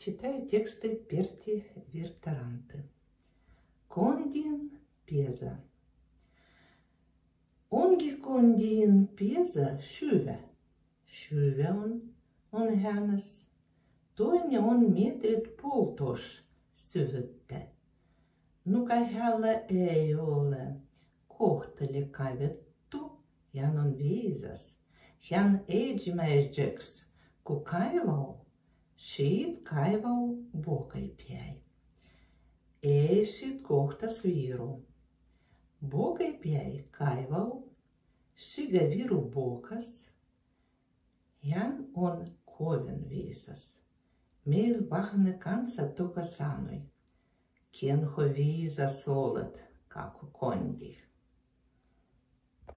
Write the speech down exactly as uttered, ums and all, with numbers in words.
Читаю тексты Перти Виртаранты. Кондиин пеза. Онги кондиин пеза шыве. Шыве он, он хянас. Тони он метрит полтош сювюдте. Нука хяла ей оле, кохта ле кавету, ян он визас. Хян эдзимаеджекс ку кайвал, шит кайвал бокай пияй. Ей шит кохтас виру. Бокай пияй кайвал, шига виру бокас, ян он ковен визас. Мейл вахна канса токас ануй. Кен хо визас олет, каку конди.